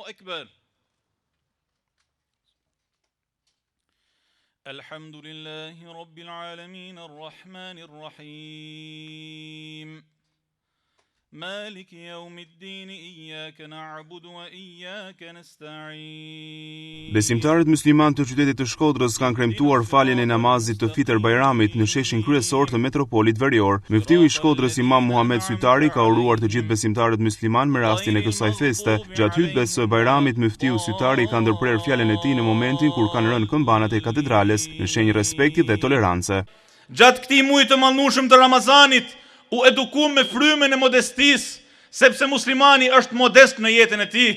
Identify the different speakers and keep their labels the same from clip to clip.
Speaker 1: Ekber. Elhamdulillahi Rabbil Alamin Arrahmanir Rahim. Maliki yawmiddin iyyaka na'budu wa iyyaka nasta'in.
Speaker 2: Besimtarët myslimanë të qytetit të Shkodrës kanë kremtuar faljen e namazit të Fitër Bajramit në sheshin kryesor të metropolit verior. Myftiu i Shkodrës Imam Muhamed Sytari ka uruar të gjithë besimtarët myslimanë me rastin e kësaj feste. Gjatë hytbes së Bajramit, myftiu Sytari ka ndërprerë fjalën e tij në momentin kur kanë rënë këmbanat e katedrales në shenjë respekti dhe tolerance.
Speaker 1: Gjatë këtij muaji të madhnushëm të Ramazanit, u edukum me frymën e modestisë, sepse muslimani është modest në jetën e tij,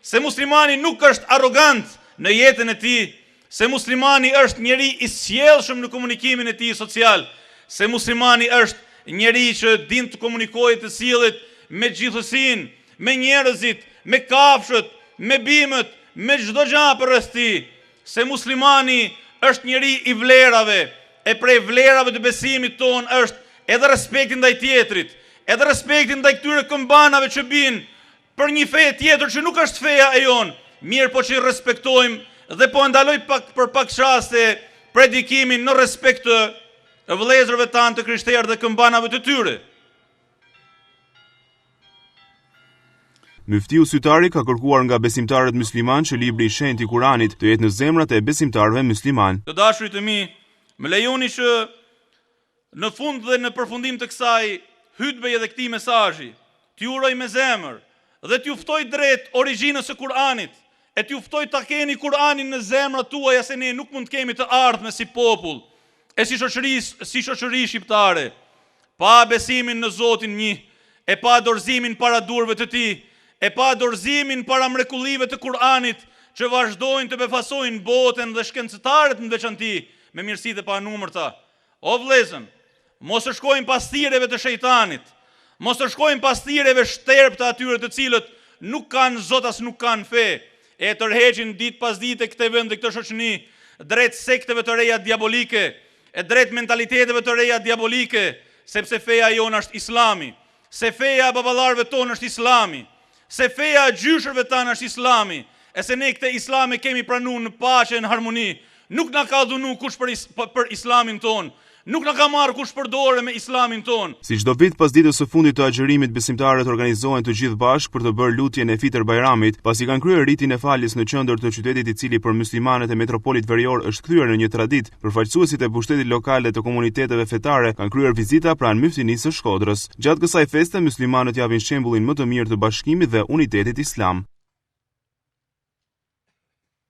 Speaker 1: se muslimani nuk është arrogant në jetën e tij, se muslimani është njeri i sjellshëm në komunikimin e tij social, se muslimani është njeri që din të komunikojë të sillet me gjithësinë, me njerëzit, me kafshët, me bimët, me çdo gjë përreth tij. Se muslimani është njeri i vlerave, e prej vlerave të besimit tonë është edhe respekti ndaj tjetrit, edhe respekti ndaj këtyre këmbanave që bijnë për një fe tjetër që nuk është feja e jonë, mirëpo që i respektojmë dhe po e ndaloj pak për pak çaste predikimin në respekt të vëllezërve tanë të krishterë dhe këmbanave të tyre.
Speaker 2: Myftiu Sytari ka kërkuar nga besimtarët myslimanë që libri i shenjtë i Kuranit të jetë në zemrat e besimtarëve myslimanë.
Speaker 1: Të dashurit e mi, më lejoni që në fund dhe në përfundim të kësaj hytbeje dhe këtij mesazhi, t'ju uroj me zemër dhe t'ju ftoj drejt origjinës së Kur'anit, e t'ju ftoj ta keni Kur'anin në zemrat tuaja se ne nuk mund të kemi të ardhme si popull e si shoqëri si shoqëri shqiptare. Pa besimin në Zotin Një, e pa dorëzimin para duarve të Tij, e pa dorëzimin para mrekullive të Kur'anit, që vazhdojnë të befasojnë botën dhe shkencëtarët në veçanti me mirësitë e panumërta. O vëllezër, mos të shkojmë pas thirrjeve të shejtanit, mos të shkojmë pas thirrjeve shterpë të atyre të cilët nuk kanë Zot as nuk kanë fe, e tërheqin ditë pas dite këtë vend dhe këtë shoqëni drejt sekteve të reja diabolike, e drejt mentaliteteve të reja diabolike, sepse feja jonë është Islami, se feja e baballarëve tonë është Islami, se feja e gjyshërve tanë është Islami, e se ne këtë Islam e kemi pranu në paqe e në harmoni, nuk na ka dhunu kush për, për Islamin tonë, nuk na ka marrë kush për dore me Islamin tonë.
Speaker 2: Si çdo vit pas ditës së fundit të agjërimit besimtarët organizohen të gjithë bashkë për të bërë lutjen e Fitër Bajramit, pasi kanë kryer ritin e faljes në qendër të qytetit i cili për myslimanët e metropolit verior është kthyer në një traditë. Përfaqësuesit e pushtetit lokal dhe të komuniteteve fetare kanë kryer vizita pranë Myftinisë së Shkodrës. Gjatë kësaj feste, myslimanët japin shembullin më të mirë të bashkimit dhe unitetit islam.